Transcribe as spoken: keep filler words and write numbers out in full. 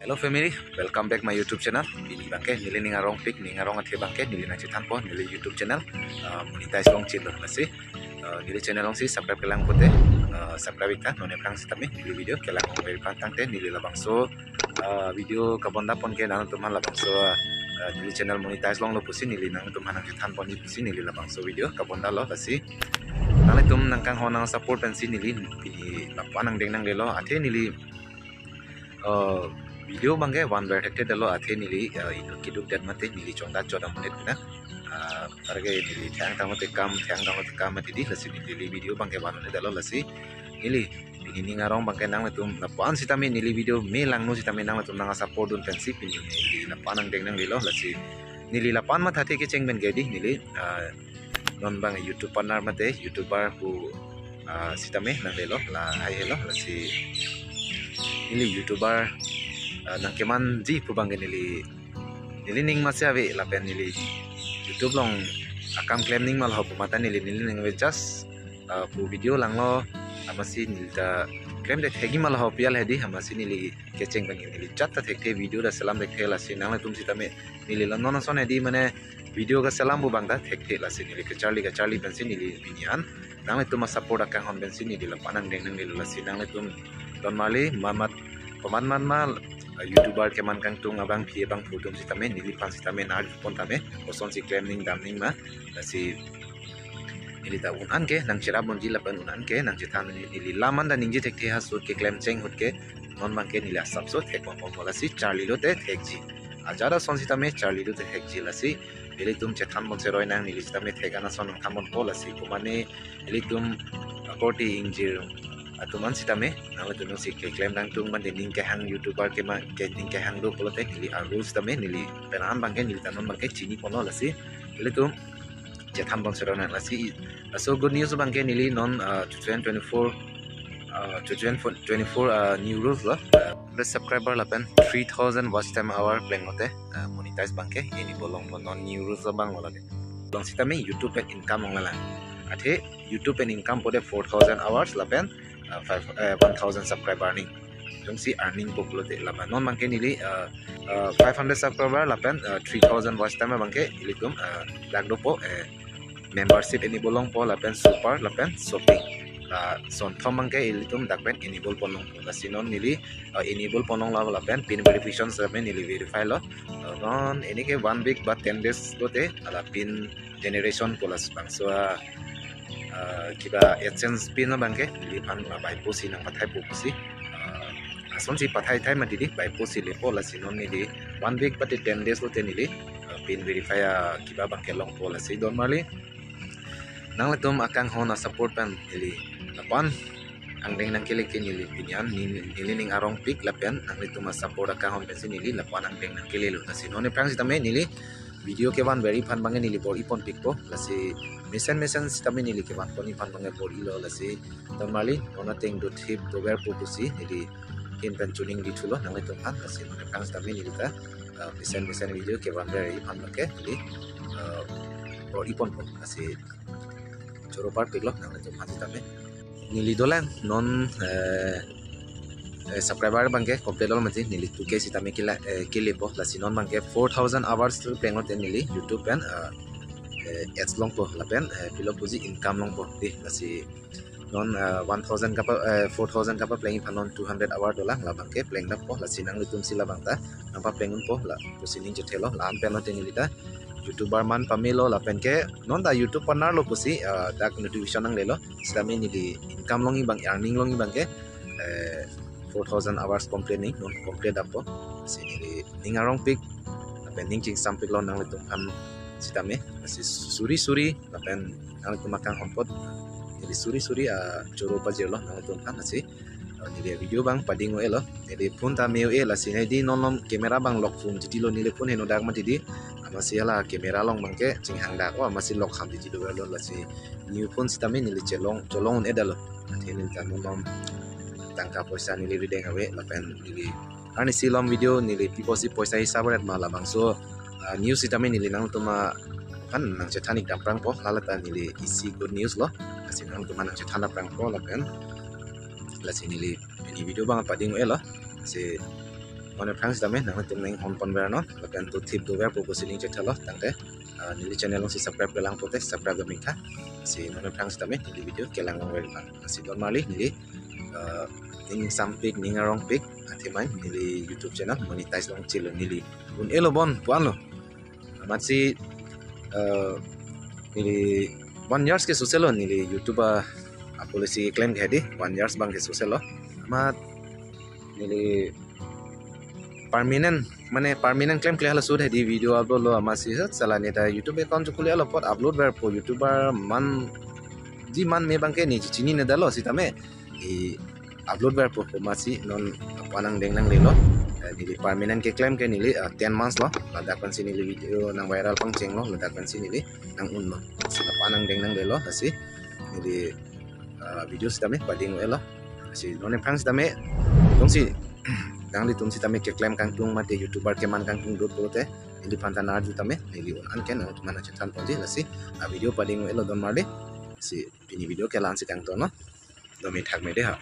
Hello family, welcome back my YouTube channel. Pini abangke neli ning arongpik, ning arong athe abangke neli nangchethanpo neli YouTube channel, uh, monetize longchitlo lasi. Uh, neli channel alongsi subscribe kelang pote, uh, subscribe iktha, non aphrang sitame neli video kelang ong veri phan tangte neli labangso, uh, video kabonda pon ke nangtum aphan labangso, uh, neli channel monetize longlo pusi neli nangtum aphan nangchethan ponji pusi neli labangso video kabondalo lasi. Nanglitum nangkanghon nang support pensi neli pini lapu-an angdeng nanglelo athe neli, uh, video abangke van ver thekthe detlo athe neli, uh, inut keduk det mate neli chongdat chodam un'e na. Uh, arge neli thang tang mate kam, thang tang mate kam mati di lasi neli video abangke van un'e detlo lasi. Neli pini ning arong abangke nanglitum lapu-an sitame neli video me langno sitame nanglitum nang support dun pensi pini neli lapu-an angdeng nanglelo lasi. Neli lapu-an mathathe kecheng pen ke di neli, uh, non abang YouTube partner mate YouTuber pu, ah, sitame nanglelo lahai helo lasi neli YouTuber, ah, nangkemanji pu abangke neli, neli ning masi ave lapen neli YouTube along akam klem ning malho pu mate neli, neli ning ave just, ah, pu video langlo amatsi neli ta klemdet thekji malho pu alam hedi amatsi neli kecheng pen neli jat ta thekthe video ta selam thekthe lasi nanglitum sitame neli la non ason hedi mane video kaselam pu abang ta thekthe lasi neli kacharli kacharli pensi neli pini an nanglitum a support akanghon pensi neli lapu-an angdeng nanglelo lasi nanglitum don mali mamat komat mat ma, uh, YouTuber keman kangtung abangpi abangphu atum sitame neliphan sitame nangpon tame kosonsi klem ning dam ning ma lasi neli ta un-an ke nangcherap ponji lapen un-an ke nangchethan ponji neli laman ta ningje thekthe ha sut keklem cheng ahut ke non abangke neli asapso thek pon pon lasi charli lote thekji. Ajat ason sitame charli lote thekji lasi. Ilitum chethan pon seroi nang neli sitame thek an ason nangthan ponpo lasi. Komane ilitum akorte ingjir atum an sitame nanglitum si keklem nangtung mate ning kehang YouTuber kema ke ning kehang do pulote neli arlo sitame neli pen an abangke neli ta non abangke chini ponlo lasi. Ilitum chethan pon seroi nang lasi. So good news abangke neli non, uh, two thousand twenty-four, uh, two thousand twenty-four, uh, new rules lo. Uh, subscriber lapen three thousand watch time hour pleng lote, uh, monetize abangke enable longpo non new rules abang lo lake. Along sitame YouTube pen income ong lang. Athe YouTube pen income pote four thousand hours lapen, uh, five, uh, one thousand subscriber ni. Jongsi earning po pulote lama non abangke neli, uh, uh, five hundred subscriber lapen, uh, three thousand watch time abangke ilitum, uh, dak dopo, eh, membership enable longpo lapen super lapen shopping. Lason thom abangke ilitum dak pen enable pon longpo lasi non neli, uh, enable pon longlo lapen pin verification sitame neli verify lo. Uh, non ini ke one week ba ten days lote hala pin generation pu labangso, ah, ah, kiba AdSense pin abangke neliphan, ah, baiposi nangpathaipo pusi, ah, asonsi pathai thai mati di baiposi lepo lasi non neli one week pati ten days lote neli, ah, pin verify, ah, kiba abangke longpo lasi don mali. Nanglitum akanghon a support pen neli lapu-an angdeng nangkele ke neli pini an neli, neli ning arongpik lapen nanglitum a support akanghon pensi neli lapu-an angdeng nangkelelo lasi non aphrang sitame neli video kevan veri aphan abangke neli bor-i ponpikpo lasi mesen mesen sitame neli kevan ponji aphan abangke bor-ilo lasi don mali non ateng dothip doverpo pusi neli hin pen chuning di thulo nanglitum aphan lasi non aphrang sitame neli ta, uh, mesen mesen video kevan veri aphan abangke neli, uh, bor-i ponpo lasi choro parpiklo nanglitum aphan sitame. Neli dolang non, eh, eh, subscriber abangke complete lo mati neli two K sitame kila, eh, kelepo lasi non abangke four thousand hours pleng lote neli YouTube pen, eh, eh, ads longpo lapen, eh, pilo puji income longpo di lasi non, eh, one thousand kapa, eh, four thousand kapaplengji aphan non two hundred hour dolang labangke plengdappo lasi nanglitum si labang ta nangpapleng unpo la pusi ning chethelo la-an pen lote neli ta YouTuber man pamelo lapen ke non ta YouTube partner lo pusi, ah, dak notification nanglelo sitame neli income longji abang earning longji abangke, eh, four thousand hours complete ni non complete dappo si neli ning arongpik lapen ning chingsampiklo nanglitum aphan sitame si suri suri lapen nanglitum akanghon apot neli suri suri, ah, choro pajirlo nanglitum aphan si. Ah, neli video abang pading-o-elo. Neli phone ta me-o-e lasi neli non along camera abang lock phone titi lo neli phone heno dak mati di. Amatsi hala camera along abangke chinghang dak o amatsi lock ham titi lo lasi. New phone sitame neli chelong cholong un-edetlo. Athe neli ta non along tangka poisa neli rideng ave lapen neli arnisi along video neli piposi poisa hisab ret ma labangso, ah, news sitame neli nangtum aphan nangchethan ik dam prangpo hala ta neli isi good news lo. Lasi nangtum aphan nangchethan dam prangpo lapen lasi neli pini video abang pading-o-elo. Si Non aphrang sitame nangtum ning hon ponver non, lapen to thip dover pu pusi ning chethanlo tangte, ah, neli channel alongsi subscribe kelang pote subscribe dam ingtha. Si non aphrang sitame neli video kelang longver lang. Si don marli neli, ah, ning sampik, ning arongpik athema neli YouTube channel monetize longchelo neli un-elo bon pu-anlo. Amatsi, ah, neli one years ke soselo neli YouTube a policy claim ke hedi, one years abang ke soselo. Amat neli permanent, mane permanent klemkle halaso hedi video upload lo amatsi, sala neta YouTube account chokuli alo apot upload ver pu YouTuber manji manme abang ke ne chechinine detlo sitame i upload ver pu amatsi non apanang deng nanglelo. Eh, neli permanent keklem ke neli, eh, ten months lo. Ladak pensi neli video nang viral pangchenglo. Ladak pensi neli nang unlo. Si apanang deng nanglelo. Lasi neli, eh, video sitame pading-elo. Si non aphrang sitame jongsi nanglitum sitame keklem kangtung mate YouTuber keman kangtung do pulote neliphan ta nang-arju tame neli un-an ke nangtum aphan nangchethan ponji. Lasi, ah, video pading-elo don marli. Si pini video ke la-ansi kangtonlo. Domi thakme dei ha.